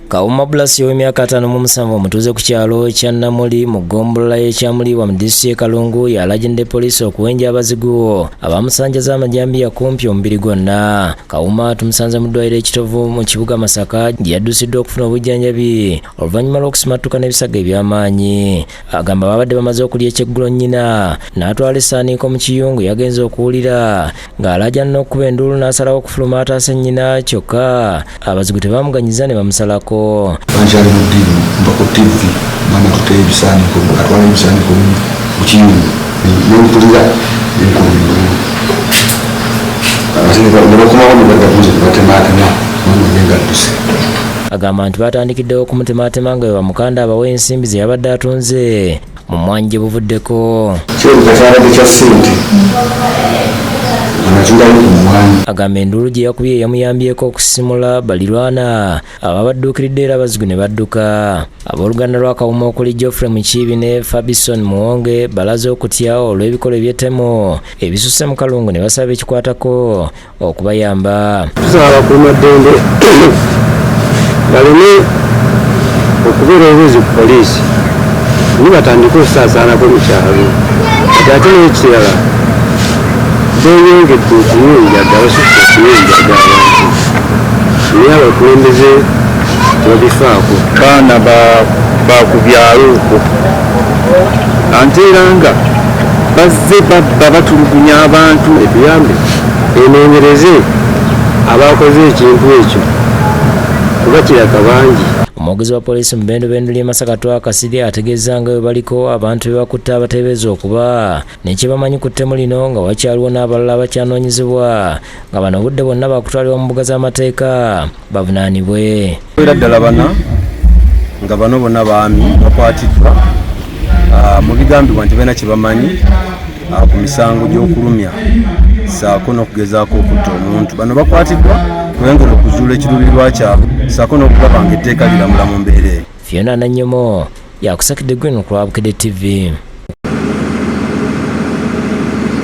Kawuma Bulasi ow'emyaka 57 omutuuze ku kyalo kya Namuli mu ggombolola y'e Kyamuliibwa mu disitulikiti y'e Kalungu y'alagidde poliisi okuwenja abazigu abamusanjaza amajambiya kumpi omubiri gwonna. Kawuma tumusanze mu ddwaliro e Kitovu mu kibuga Masaka gye yaddusiddwa okufuna obujjanjabi oluvannyuma lw'okusimattuka n'ebisago eby'amaanyi. Agamba babadde bamaze okulya ekyeggulo nnyina n'atwala essaaniiko mu kiyungu yagenze okuwulira ng'alaajana n'okukuba enduulu n'asalawo okufuluma ataase nnyina kyokka abazigu tebamuganyiza ne bamusalako. Bankyali mu ddiiro nva ku ttivvi maama tuteyo ebisaaniiko atwala ebisaaniiko mu kiyungu nempulira nenkuba enduulu ate ne bakomawo ne badda kunze ne batematema maama ye ng'adduse. Agamba nti batandikiddewo okumutematema nga bwe bamukanda abawe ensimbi ze yabadde atunze mu mmwanyi gye buvuddeko. Kirabika kyabadde kya ssente nga natundayo ku mmwanyi. Agamba enduulu gye yakubye yamuyambyeko okusisimula balirwana ababadduukiridde era abazigu ne badduka. Abooluganda lwa Kawuma okuli Geoffrey Mukiibi ne Fabison Muwonge balaze okutya olw'ebikolwa eby'ettemu ebisusse mu Kalungu ne basaba ekikwatako okubayamba. Tusaba abakuumaddembe baleme okubeera obuzi ku poliisi naye batandike okusaasaanako mu kyalo. Kati ate n'ekirala beeyongedde okunywa enjaga, basusse okunywa enjaga abantu naye abakulembeze tebabifaako. Baana ba ku byalo okwo ate era nga bazze babba batulugunya abantu. Etuyambe enoonyereze abakoze ekintu ekyo kuba kiraka bangi. Omwogezi wa poliisi mu bendobendo ly'e Masaka Twaha Kasirye ategeezza nga bwe baliko abantu be bakutte abateebereza okuba ne kye bamanyi ku ttemu lino nga wakyaliwo n'abalala abakyanoonyezebwa nga bano obudde bwonna baakutwalibwa mu mbuga z'amateeka bavunaanibwe. Era ddala bana nga bano bonna baami bakwatiddwa mu bigambibwa nti balina kye bamanyi ku misango gy'okulumya ssaako n'okugezaako okutta omuntu. Bano bakwatiddwa kweyongera okuzuula ekiruubirirwa kyabwe ssaako n'okulaba ng'etteeka liramula mu mbeera eyo. Fiona Nannyomo yakusakidde Green ku lwa Bukedde TV.